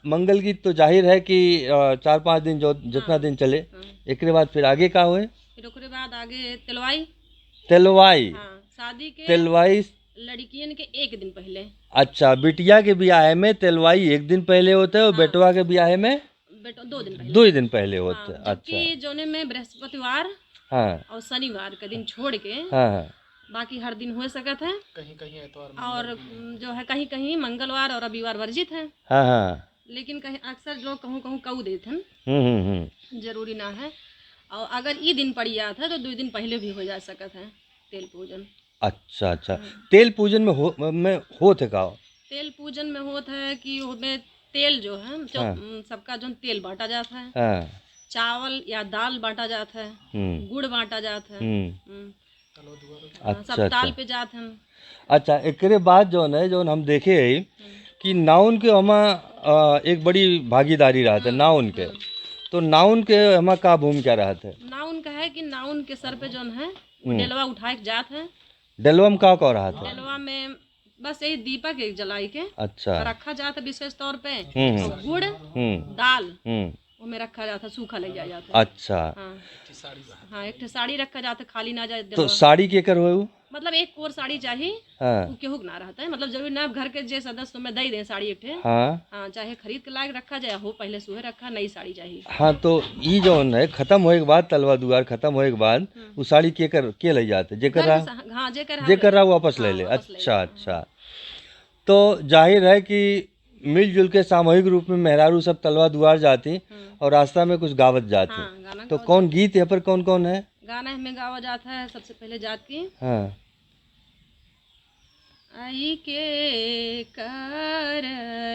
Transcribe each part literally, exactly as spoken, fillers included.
मंगल गीत तो जाहिर है कि, अ, चार पाँच दिन जो, जितना हाँ, दिन चले, हाँ। एकरे बाद फिर आगे का होए? फिर ओकरे बाद आगे तेलवाई। तेलवाई। हाँ, शादी के तेलवाई। लड़कियन के एक दिन पहिले। अच्छा, बिटिया के बियाहे में तेलवाई एक दिन पहिले होत है और हाँ। बेटवा के बियाहे में बेटो दो दिन पहिले। दो ही दिन पहिले होत हाँ, है। जबकि अच्छा। जौने में बृहस्पतिवार हाँ। और शनिवार का दिन छोड़ के हाँ, हाँ। बाकी हर दिन हो सकत है। कहीं कहीं एतवार और, मंगल भी। उम, जो है कहीं कहीं मंगलवार और रविवार वर्जित है। हाँ, हाँ। लेकिन कहीं अक्सर लोग कहूँ कहूँ कऊ देत हन। हम्म, हम्म, हम्म। जरूरी ना है। और अगर ई दिन पड़ जात है तो दो दिन पहिले भी हो जा सकत है तेल पूजन। अच्छा, अच्छा। हम्म। तेल पूजन में हो-, में होत है का? तेल पूजन में होत है कि ओमे तेल जो है, जो, हाँ। उम, सबका जौन तेल बाँटा जात है, हाँ। चावल या दाल बाँटा जात है, हम्म। गुड़ बाँटा जात है। हम्म। हम्म। हाँ, अच्छा, सब ताल अच्छा। पे जात हैं। अच्छा, एकरे बाद जौन है, जौन हम देखे हई हम्म। कि नाउन के हमा, अ, एक बड़ी भागीदारी रहत है, हम्म, नाउन के। हम्म। तो नाउन के हमा का भूमिका रहत है? नाउन का है कि नाउन के सर पे जौन है, हम्म। डेलवा उठाए के जात है। डेलवा में का का रहत है? डेलवा में बस यही दीपक एक जलाई के अच्छा। रखा जात है विशेष तौर पे। हम्म, हम्म। और गुड़, हम्म। दाल, हम्म। ओमे रखा जात है, सूखा ले जाया जात है। अच्छा। हाँ। हाँ, एक ठे साड़ी रखा जात है, खाली ना जाए तो डेलवा। साड़ी केकर होए उ? मतलब एक कोर साड़ी चाही, हाँ। उ केहू के ना रहत है, मतलब जरूरी ना घर के जे सदस्य में दे दे साड़ी एक ठे। हाँ। हाँ, चाहे खरीद के लायक रखा जाए, हो पहिले सुहे रखा, नई साड़ी चाही। हाँ, तो ई जौन है, खत्म होए के बाद, तलवा दुआर खत्म होए के बाद, हम्म। उ साड़ी केकर, के ले जात है? जेकर घर में रहा, सा-, हाँ, जेकर रहा जेकर ले। रहा वापस हाँ, ले ले। वापस ले अच्छा, ले। अच्छा। तो जाहिर है कि मिलजुल के सामूहिक रूप में मेहरारू सब तलवा दुआर जाती हम्म। और रास्ता में कुछ गावत जाती। हाँ, गाना तो गावत कौन जाती। गीत यहाँ पर कौन कौन है? गाना हमें गावा जात है सबसे पहले जात की। हाँ। आई के कर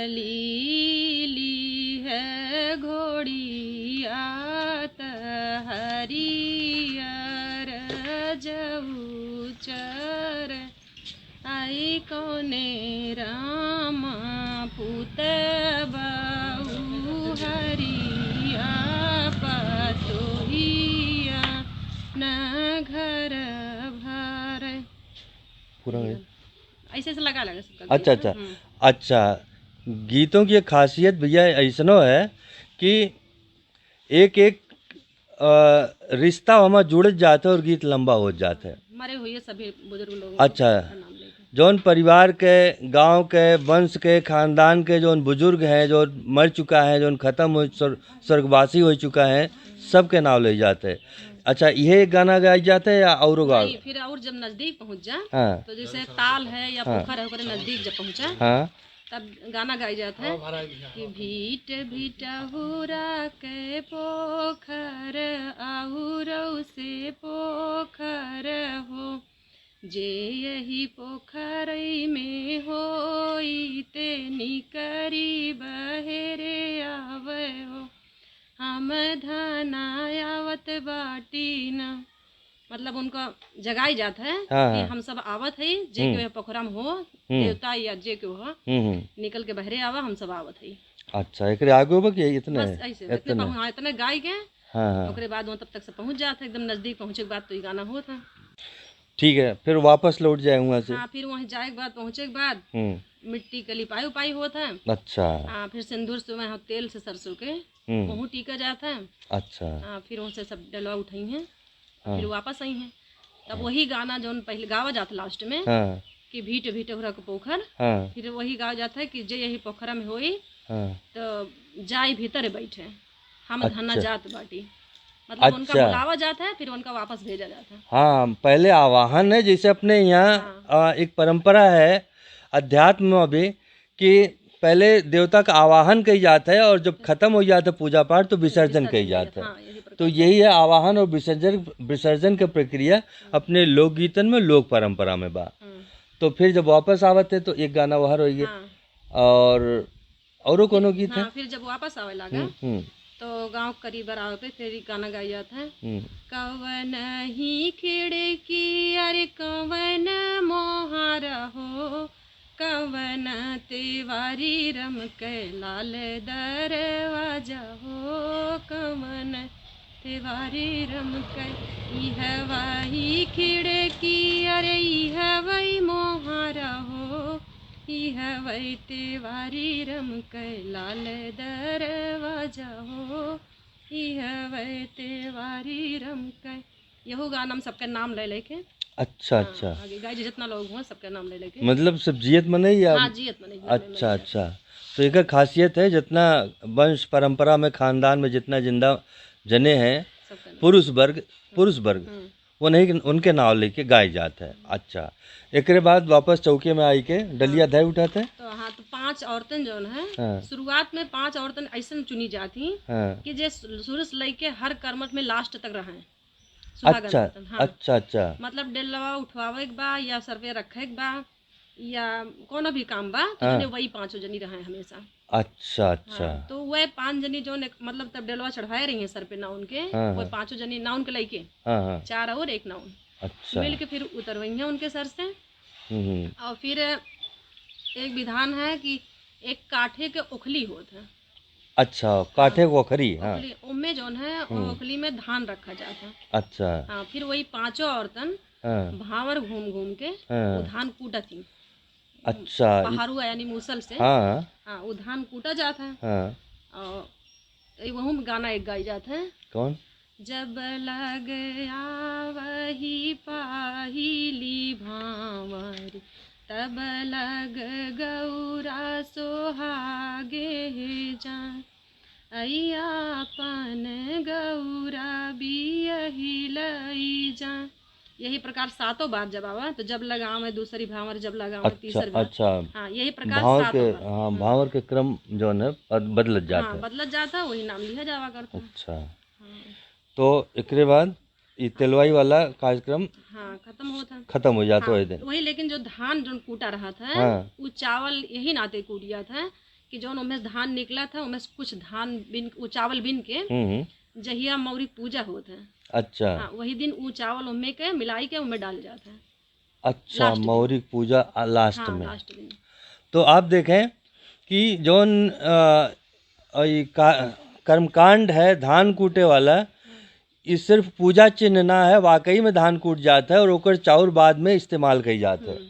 लीली है घोड़िया त हरियर जऊ चर आई कौने रामा पूत बाऊ हरिया पतोहिया न घर भर। पूरा हो गया। ऐसे ऐसे लगा लगा सबका अच्छा, गीत। अच्छा। हम्म। अच्छा, गीतों की एक खासियत भैया ऐसनो है कि एक एक, अ, रिश्ता हमार जुड़त जात है और गीत लंबा होत जात है। मरे हुए सभी बुजुर्ग लोगों अच्छा। का नाम लेके। जौन परिवार के, गांव के, वंश के, खानदान के जौन बुजुर्ग हैं, जो मर चुका है, जौन खत्म हो, स्वर-, स्वर्गवासी हो चुका है, सबके नाम ले जात है। अच्छा, इहे एक गाना गाई जात है या औरो गा-? नहीं, फिर और जब नजदीक पहुँच जा, हाँ। तो जैसे ताल है या हाँ। पोखर है, ओकरे नजदीक जब पहुँचा, हाँ। तब गाना गाई जात है कि भीट भिटहुरा के पोखर, आउरौ से पोखर हो, जे यही पोखरई में होई, ते निकरी बहेरे आवे हो। हम धना आवत बाटी ना। मतलब उनका जगाई जात है हाँ, कि हाँ। हम सब आवत हई, जे हम्म। केहू पोखरा में हो, हम्म। देवता या जे केहू हो, हम्म, हम्म। निकल के बहरे आवा, हम सब आवत हई। अच्छा, एकरे आगे बा कि इतने? बस ऐसे, इतने इतने। पहुँ-, हाँ, इतने गाय के, हाँ, हाँ। ओकरे बाद वहाँ तब तक से पहुँच जात है, एकदम नजदीक पहुँचे के बाद तो ये गाना होत है। ठीक है, फिर वापस लौट जाए वहाँ से। हाँ, फिर वहाँ जाए के बाद, पहुँचे के बाद हम्म। मिट्टी के लिपाई उपाई होत है। अच्छा। हाँ, फिर सिंदूर से वहाँ तेल से सरसों के हम्म। वहू टीका जात है। अच्छा। हाँ, फिर वहाँ से सब डलवा उठाई हैं, हाँ। फिर वापस आई हैं। तब हाँ। वही गाना जौन पहले गावा जात है last में हाँ। कि भीट भीट हुरा के पोखर, हाँ। फिर वही गावा जात है कि जे यही पोखरा में होई, हाँ। तो जाई भीतर बैठे, हम धना अच्छा। जात बाटी। मतलब उनका अच्छा। बुलावा जात है, फिर उनका वापस भेजा जात है। हाँ, पहले आवाहन है, जैसे अपने यहाँ, हाँ। अ, एक परंपरा है अध्यात्म में भी कि पहले देवता का आवाहन कही जात है और जब खत्म हो जात है पूजा पाठ तो विसर्जन विसर्जन कही कही जात जात है। हाँ, यही प्रकार तो से। यही है आवाहन और विसर्जन, विसर्जन का प्रक्रिया अपने लोकगीतन में, लोक परंपरा में बा। हम्म। तो फिर जब वापस आवत है तो एक गाना वहर होइए। हाँ। और औरो कोनो गीत है? हाँ, फिर जब वापस आवे लागा, हम्म, हम्म। तो गाँव के करीब बराबर पे फिर गाना गाई जात है। हम्म। कवन ही खिड़की अरे कवन मोहारा हो, कवन तेवारी रम के लाल दरवाजा हो, कवन तेवारी रम के इहवा ही खिड़की अरे इहवा ही मोहारा हो, ई हवै तेवारी रमकै लाल दरवाजा हो, ई हवै तेवारी रमकै। यहू गाना हम सबके नाम ले लेके। अच्छा, हाँ, अच्छा। आगे गाय जी जितना लोग हुआ, सबके नाम ले लेके। मतलब सब जियत मनई या? हाँ, जियत मनई, जियत मनई। अच्छा, अच्छा। तो एकर खासियत है, जितना वंश परंपरा में, खानदान में जितना जिंदा जने हैं, सबका नाम। पुरुष वर्ग, पुरुष वर्ग, हम्म। वो नहीं, उनके नाम लेके गाय जात है। अच्छा, एकरे बाद वापस चौके में आई के डलिया हाँ। धै उठात है। तो हाँ, तो पांच औरतन जौन है, हाँ। शुरुआत में पांच औरतन ऐसन चुनी जात ही हाँ। कि जे शुरू से लेके हर करमठ में last तक रहें। सुहागन अच्छा, औरतन, हाँ। अच्छा, अच्छा। मतलब डेलवा उठवावे के बा या सर पे रखे के बा या कोनो भी काम बा, तो हाँ। जने वही पांचों जनी रहें हमेशा। अच्छा, अच्छा। हाँ, तो वह पांच जनी जौन एक, मतलब तब डेलवा चढ़वाए रही हैं सर पे नाउन के, हाँ, वह हाँ। पांचों जनी नाउन के लइके, हाँ, हाँ। चार और एक नाउन, अच्छा। मिल के फिर उतरवइहें उनके सर से। हम्म, हम्म। और फिर एक विधान है कि एक काठे के ओखली होत है। अच्छा, काठे हाँ। के ओखरी, हाँ। ओखली, ओमे जौन है, हम्म। ओखली में धान रखा जात है। अच्छा। हाँ, फिर वही पांचों औरतन हाँ। भांवर घूम घूम के हाँ। वो धान कूटत ही। अच्छा, इ- पहारुआ यानी मूसल से। हाँ। हाँ, वो धान कूटा जात है। हाँ। और ए, वहू में गाना एक गाई जात है। कौन? जब लग आवही पाहिली भांवर, तब लग गौरा सोहागे हे जा। अइया अपन गौरा बियही लई जा। यही प्रकार सातों बार जब आवा, तो जब लगावे दूसरी भांवर, जब लगावे अच्छा, तीसरी भांवर। अच्छा। हाँ, यही प्रकार भांवर सातों के, बार। हाँ, हम्म। भांवर के क्रम जौन है, बद-, बदलत जात हाँ, है। बदलत जात है, वही नाम लिहा जावा करता है। अच्छा। हाँ। तो एकरे बाद ई तेलवाई वाला कार्यक्रम हाँ, खत्म होत है। खत्म हो जात हाँ, वही दिन। वही, लेकिन जो धान जौन कूटा रहत है, हाँ। उ चावल यही नाते कूट जात है कि जौन ओमे से धान निकलत है, ओमे से कुछ धान बिन, उ चावल बिन के हम्म, हम्म। जहिया मौरी पूजा होत है। अच्छा। हाँ, वही दिन उ चावल ओमे के मिलाई के ओमे डाल जात है। अच्छा, last दिन। मौरी पूजा, आ, last हाँ, में। Last दिन। तो आप देखें कि जौन, अ, अ, ई का-, कर्मकांड है धान कूटे वाला, हाँ। ई सिर्फ पूजा चिन्ह ना है, वाकई में धान कूट जात है और ओकर चाउर बाद में इस्तेमाल कई जात है। हम्म।